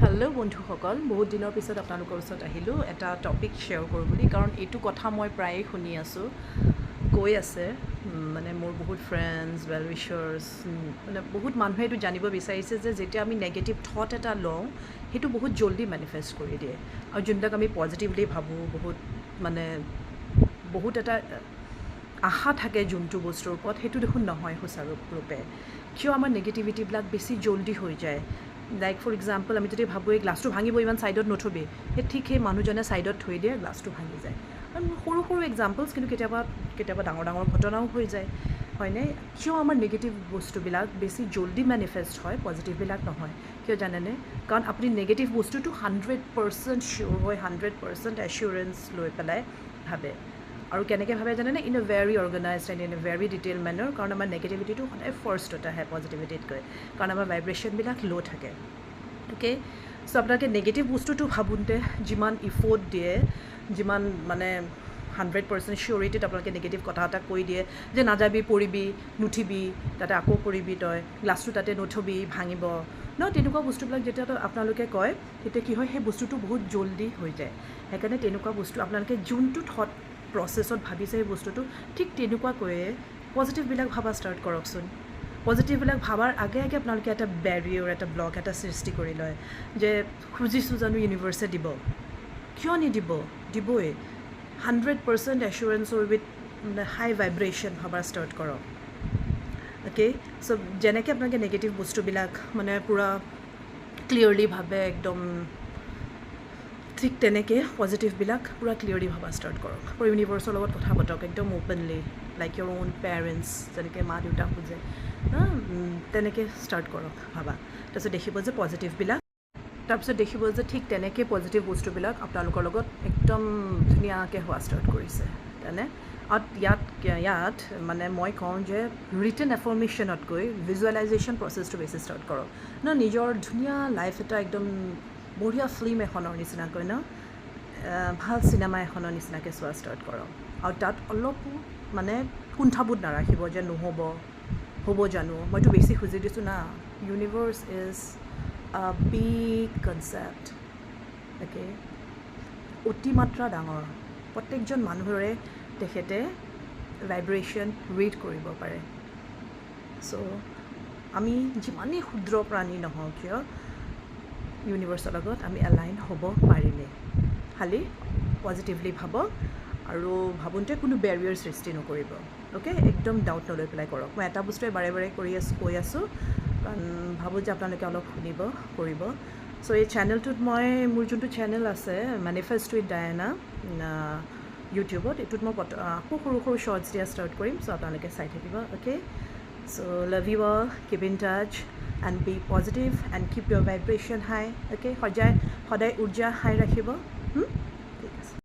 Hello' বন্ধুসকল, বহুত দিনৰ পিছত আপোনালোকৰ ওচৰত আহিলোঁ এটা টপিক শ্বেয়াৰ কৰোঁ বুলি, কাৰণ এইটো কথা মই প্ৰায়ে শুনি আছোঁ, কৈ আছে মানে মোৰ বহুত ফ্ৰেণ্ডছ, ৱেল উইচাৰ্ছ, মানে বহুত মানুহে এইটো জানিব বিচাৰিছে যে যেতিয়া আমি নেগেটিভ থট এটা লওঁ, সেইটো বহুত জল্দি মেনিফেষ্ট কৰি দিয়ে আৰু যোনবিলাক আমি পজিটিভলি ভাবোঁ, বহুত মানে বহুত এটা আশা থাকে যোনটো বস্তুৰ ওপৰত, সেইটো দেখোন নহয় সুচাৰুৰূপে। কিয় আমাৰ নেগেটিভিটিবিলাক বেছি জল্দি হৈ যায়? লাইক ফৰ এক্সাম্পল, আমি যদি ভাবোঁ এই গ্লাছটো ভাঙিব, ইমান ছাইডত নথবি, সেই ঠিক সেই মানুহজনে ছাইডত থৈ দিয়ে, গ্লাছটো ভাঙি যায়। আৰু সৰু সৰু এক্সাম্পলছ, কিন্তু কেতিয়াবা কেতিয়াবা ডাঙৰ ডাঙৰ ঘটনাও হৈ যায়, হয়নে? কিয় আমাৰ নেগেটিভ বস্তুবিলাক বেছি জল্দি মেনিফেষ্ট হয়, পজিটিভবিলাক নহয়? কিয় জানেনে? কাৰণ আপুনি নেগেটিভ বস্তুটো 100% চিয়'ৰ হৈ, 100% এচিয়'ৰেঞ্চ লৈ পেলাই ভাবে। আৰু কেনেকৈ ভাবে জানেনে? In a very organized and in a very detail manner। কাৰণ আমাৰ নেগেটিভিটিটো সদায় ফাৰ্ষ্টত আহে পজিটিভিটিতকৈ, কাৰণ আমাৰ ভাইব্ৰেশ্যনবিলাক ল' থাকে। অ'কে, চ' আপোনালোকে নেগেটিভ বস্তুটো ভাবোঁতে যিমান ইফৰ্ট দিয়ে, যিমান মানে 100% চিয়'ৰিটিত আপোনালোকে নেগেটিভ কথা এটা কৈ দিয়ে যে নাযাবি, পৰিবি, নুঠিবি, তাতে আকৌ পৰিবি, তই গ্লাছটো তাতে নথবি, ভাঙিব ন, তেনেকুৱা বস্তুবিলাক যেতিয়া আপোনালোকে কয়, তেতিয়া কি হয়? সেই বস্তুটো বহুত জল্দি হৈ যায়। সেইকাৰণে তেনেকুৱা বস্তু আপোনালোকে যোনটো থট প্ৰচেছত ভাবিছে সেই বস্তুটো, ঠিক তেনেকুৱাকৈয়ে পজিটিভবিলাক ভাবা ষ্টাৰ্ট কৰকচোন। পজিটিভবিলাক ভাবাৰ আগে আগে আপোনালোকে এটা বেৰিয়ৰ, এটা ব্লক এটা সৃষ্টি কৰি লয় যে খুজিছোঁ জানো ইউনিভাৰ্ছে দিব? কিয় নিদিব? দিবই। 100% এচুৰেঞ্চৰ উইথ মানে হাই ভাইব্ৰেশ্যন ভাবা ষ্টাৰ্ট কৰক। অ'কে, চ' যেনেকৈ আপোনালোকে নেগেটিভ বস্তুবিলাক মানে পূৰা ক্লিয়াৰলি ভাবে একদম, ঠিক তেনেকৈ পজিটিভবিলাক পূৰা ক্লিয়াৰলি ভাবা ষ্টাৰ্ট কৰক। পূৰা ইউনিভাৰ্চৰ লগত কথা পাতক একদম openly, like your own parents, যেনেকৈ মা দেউতাক বুজে, তেনেকৈ ষ্টাৰ্ট কৰক ভাবা। তাৰপিছত দেখিব যে পজিটিভবিলাক, তাৰপিছত দেখিব যে ঠিক তেনেকৈ পজিটিভ বস্তুবিলাক আপোনালোকৰ লগত একদম ধুনীয়াকৈ হোৱা ষ্টাৰ্ট কৰিছে। তেনে আৰু ইয়াত মানে মই কওঁ যে ৰিটেন এফৰ্মেশ্যনতকৈ ভিজুৱেলাইজেশ্যন প্ৰচেছটো বেছি ষ্টাৰ্ট কৰক ন। নিজৰ ধুনীয়া লাইফ এটা একদম বঢ়িয়া ফিল্ম এখনৰ নিচিনাকৈ ন, ভাল চিনেমা এখনৰ নিচিনাকৈ চোৱা ষ্টাৰ্ট কৰক আৰু তাত অলপো মানে কুণ্ঠাবোধ নাৰাখিব যে নহ'ব, হ'ব জানো, মইতো বেছি খুজি দিছোঁ না। Universe is a big concept, okay? অতিমাত্ৰা ডাঙৰ। প্ৰত্যেকজন মানুহৰে তেখেতে ভাইব্ৰেশ্যন ৰিড কৰিব পাৰে। চ' আমি যিমানেই ক্ষুদ্ৰ প্ৰাণী নহওঁ কিয়, ইউনিভাৰ্চৰ লগত আমি এলাইন হ'ব পাৰিমেই। খালি পজিটিভলি ভাবক আৰু ভাবোঁতে কোনো বেৰিয়াৰ সৃষ্টি নকৰিব। অ'কে, একদম ডাউট নলৈ পেলাই কৰক। মই এটা বস্তুৱে বাৰে বাৰে কৰি আছোঁ, কৈ আছোঁ, কাৰণ ভাবোঁ যে আপোনালোকে অলপ শুনিব, কৰিব। চ' এই চেনেলটোত মই, মোৰ যোনটো চেনেল আছে মেনিফেষ্ট উইথ ডায়েনা ইউটিউবত, এইটোত মই আকৌ সৰু সৰু শ্বৰ্টছ দিয়া ষ্টাৰ্ট কৰিম। চ' আপোনালোকে চাই থাকিব। Okay, so love you all, keep in touch and be positive and keep your vibration high. Okay, সদায় সদায় উৰ্জা হাই ৰাখিব।